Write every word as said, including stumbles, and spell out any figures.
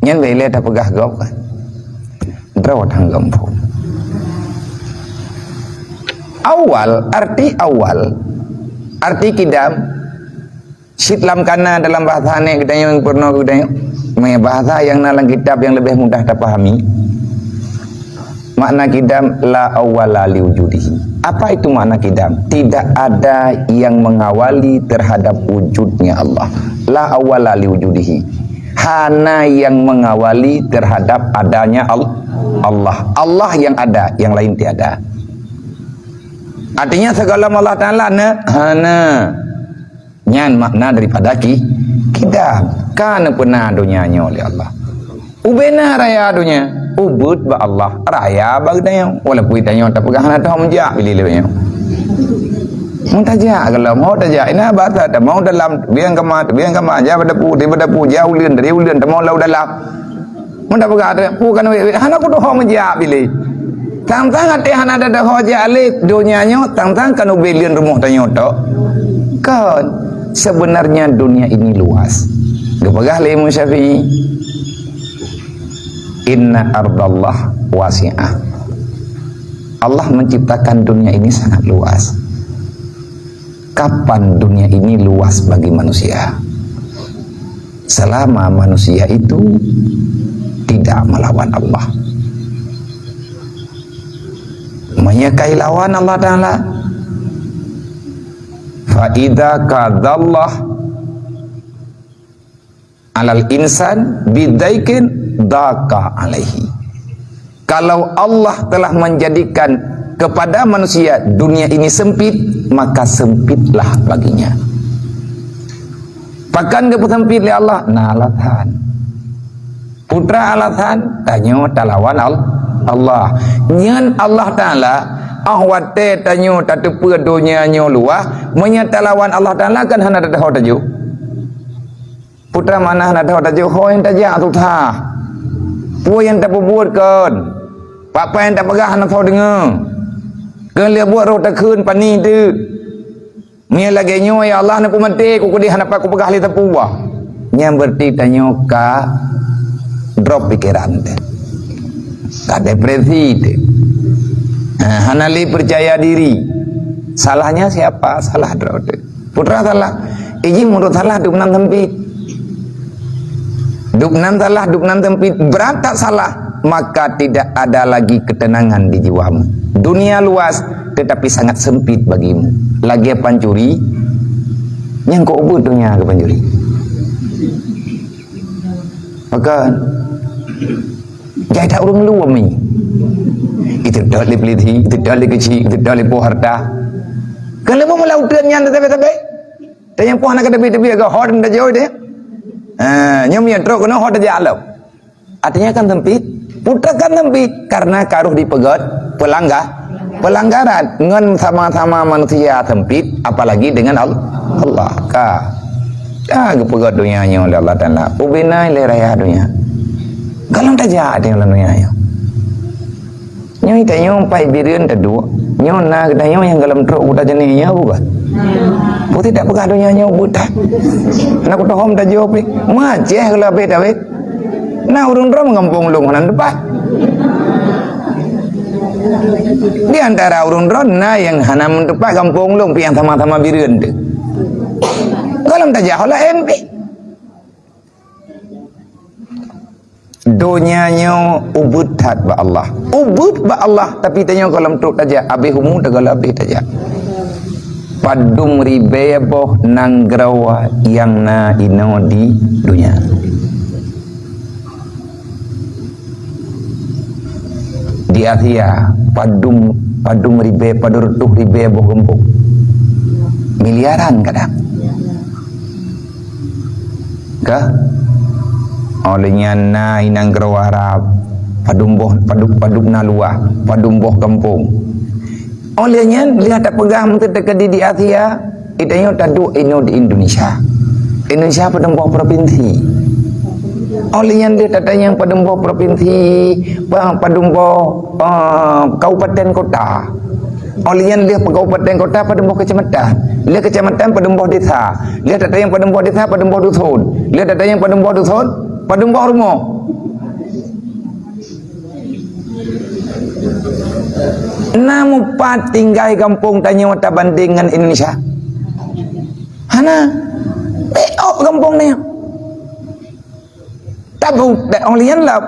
Nyan bèk lé tapeugah gob kan. Droe tanggong phon. Awal, arti awal, arti kidam, cit lam kana dalam bahasa nèk geutanyoe nyang peurunoe geutanyoe. Meuhai bahasa nyang na lam kitab nyang leubeh mudah tapahami. Makna kidam, la awwala li wujudihi. Apa itu makna kidam? Tidak ada yang mengawali terhadap wujudnya Allah. La awwala li wujudihi. Hana yang mengawali terhadap adanya Al-, Allah. Allah yang ada, yang lain tiada. Artinya, sebelum Allah Ta'ala na, hana. Nyan makna daripada ki-, kidam. Ka neupeuna donya nyoe lé Allah. Ubena raya donya, ubeuet bak Allah, raya bak geutanyoe. Walaupun tanyoe tapeugah hana teuhom jak bili lé nyoe. Mun tajak, kalau mau tajak, ina basa tamong dalam, biang kama, biang kama, ja badapu, di badapu, ja uleuen, dari uleuen, tamong lam dalam. Mun tapeugah, "Peue kan wék-wék?" Hana kutuho meujak bili. Tang-tang até hana tatuho jak lé donya nyoe, tang-tang kan ubé leuen rumoh tanyoe tok. Kon. Sebenarnya dunia ini luas. Geupeugah lé Imam Syafi'i, "Inna ardallah wasi'ah." Allah menciptakan dunia ini sangat luas. Kapan dunia ini luas bagi manusia? Selama manusia itu tidak melawan Allah. Meunyoe ka ilawan Allah Ta'ala, fa idza kadallah alal insan bidaikin daka alaihi. Kalau Allah telah menjadikan kepada manusia dunia ini sempit, maka sempitlah baginya. Pakon geupeusempit lé Allah? Na alasan. Peue teuma alasan? Tanyoe talawan Al-, Allah. Nyan Allah Ta'ala, ah watèe tanyoe tateupeue donya nyoe luwah, meunyoe talawan Allah Ta'ala kan hana tatuho tajak. Peue teuma makna hana tatuho tajak, ho nyang tajak susah. Peue nyang tapeubuet kon. Peue-peue nyang tapeugah hana tatuho deungoe. Kon lheueh buet roh takheun pani teuk. Meunyoe lagèe nyoe, ya Allah, neupeumaté ku keudéh hana pat kupeugah lé sapeue. Nyan berarti tanyoe ka drop pikeran teuh. Ka depresi teuh. Ha, hana lé peucaya diri. Salahnya siapa? Salah droe teuh. Peue teuma salah? Iji meunurot salah dum nan sempit. Dum nan salah, dum nan sempit, beurangkat salah, maka tidak ada lagi ketenangan di jiwamu. Dunia luas, tetapi sangat sempit bagimu. Lagèe pancuri, nyang keu ubeuet donya keu pancuri. Pakon? Jai that ureueng luwah mi. Itu dah lé peliti, itu dah lé keuci, itu dah lé poh harta. Kan leumo meulauteuen nyan sabe-sabe. Tanyong poh hana ka teubiet-teubiet ka hot dah jauh deh. Ha, nyoe meutrok keunoe hot tajak lom. Artinya kan sempit. Peue teuma kan sempit karena ka rôh dipeugèt peulangga-, peulanggaran ngon sama-sama manusia sempit, apalagi dengan Al-, Allah. Ka. Ka geupeugèt donya nyoe lé Allah Ta'ala. Ubena lé raya donya. Golom tajak teuh lam donya nyoe. Nyoe tanyoe pai bireuen taduek. Nyoe na geutanyoe nyang golom trok u dalam nyoe bukan? Beutôi tak peugah donya nyoe buta. Na kutohom tajaweueb. Maceh geulah beh Daud. Na ureueng droe meugampông lôn hana teupat. Di antara ureueng droe na nyang hana meuteupat gampông lôn, pih nyang sama-sama bireuen teuh. Golom tajak hola M P. Donya nyoe ubeuet that bak Allah. Ubeuet bak Allah, tapi tanyoe golom trok tajak, abéh umu teuh golom abéh tajak. Padum ribèe boh nanggroe nyang na inoe di donya. Di Asia, padum, padum ribèe, padum reutôh ribèe boh gampông. Miliaran kadang. Ka? Óh lheueh nyan na i nanggroe Arab, padum boh, padum, padum na luwah, padum boh gampông. Óh lheueh nyan, lheueh tapeugah meuteuteukadi di Asia, geutanyoe taduek inoe di Indonesia. Indonesia padum boh provinsi. Óh lheueh nyan lheueh tatanyong padum boh provinsi, pa-, padum boh, eh, kabupaten kota. Óh lheueh nyan lheueh kabupaten kota padum boh kecamatan. Lheueh kecamatan padum boh desa. Lheueh tatanyong padum boh desa, padum boh dusun. Lheueh tatanyong padum boh dusun, padum boh rumoh. Na mupat tinggai gampông tanyoe tabandeng ngon Indonesia? Hana. Beuôk gampông nyoe. Tapi, dan 'oh lheueh nyan lah,